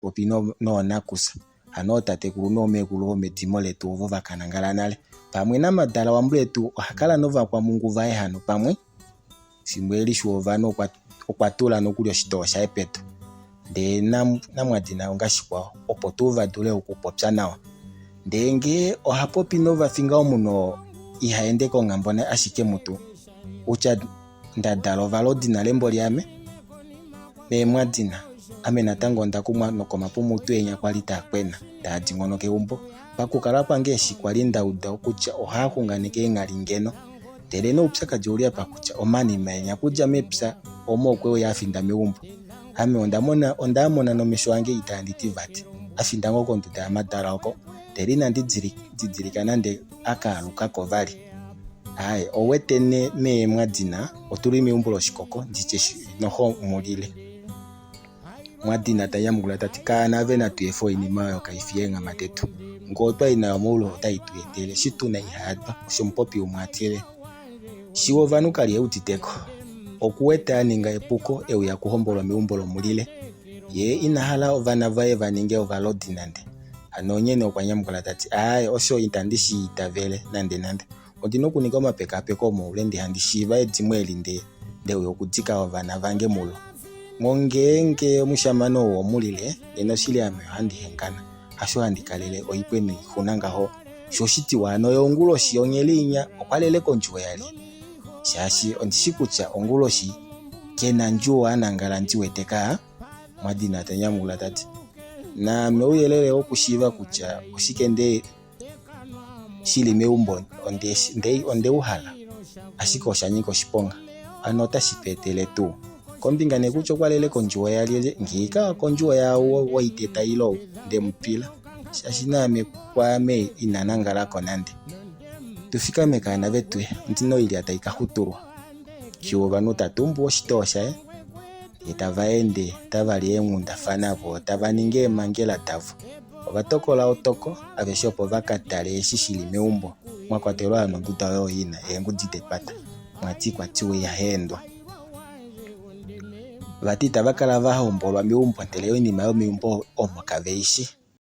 Popi noonakusa, hano ootatekulu noomeekulu vomedimo letu ovo va ka nangala nale. Pamwe namadala wambuletu oha kala novakwamungu vaye hano pamwe. Fimbo eli Shuovanhu okwa tula nokuli oshitoo shaye pedu ndee naMwadina ongashikwao opo tuu va dule okupopya nawa. Ndee ngee oha popi novafinga omunhu oo iha ende konghambo ashike mutu kutya nda dala ovalodi nale mboli ame? Meemwadina, ame natango onda kumwa nokomapumutwe enya kwali taa kwena, taa dingonoka eumbo. Pakukala kwange eshi kwali nda uda kutya ohaa xunganeke eenghali ngeno. Ndele nee oupyakadi ouli apa kutya omanima enya okudja mepya omo okwe uya a finda meumbo. Ame onda mona onda a mona nomesho ange itaandi ti vati. A finda ngoo konduda yamadala oko, ndele inandi didilika nande a ka aluka ko vali. Aaye, ou wete nee meemwadina otu li meumbo loshikoko nditye noho mulile. Mwadina ta nyamukula ta ti, Kaana ave natu efe oinima oyo kai fi yeenghama detu. Ngee otwa i nayo moule otai tu etele eshi tu na ihaatwa, osho omupopi umwe a tile. Shiwa ovanhu ka li e udite ko. Oku wete a ninga epuko e uya okuhombolwa meumbo lomulile. Ye ina hala ovana vaye va ninge ovalodi nande. Hano onghene okwa nyamukula ta ti, Aaye, osho itandi shi itavele nandenande. Ondi na okuninga omapekaapeko omoule ndee handi shiiva edimo eli nde nde uya okudika ovana vange mulo. Nongeenge omushamane ou omulile, nena oshili ame ohandi hengana. Hasho handi kalele oipwe noixuna ngaho. Sho oshitiwa hano ye onguloshi yonghela inya okwa lele kondjuwo yalye? Shaashi ondi shi kutya onguloshi ke na ndjuwo a nangala ndi wete kaa. Mwadina ta nyamukula ta ti, Naame ouyelele wokushiiva kutya oshike nde shi li meumbo onde u hala, ashike osha nyika oshiponga. Hano otashi tu etele tuu? Kombinga nee kutya okwa lele kondjuwo yalyelye, ngiika okondjuwo yaau woiteta ile ou nde mu twila, shaashi naame kwaame ina nangala ko nande. Tu fikame kaana vetu, ondi na oilya tai ka xutulwa. Fiyo ovanhu ta tumbu oshitoo shaye, ndee tava ende tava li eenghundafana voo tava ningi eemhangela davo. Ova tokola otoko aveshe opo va ka tale eshi shi li meumbo, mwa kwatelwa yo nonduda oyo i na eengudi depata. Mwa ti kwa tiwa iha endwa. Vati itava kala va hombolwa meumbo ndele oinima yomeumbo omo kave i shi.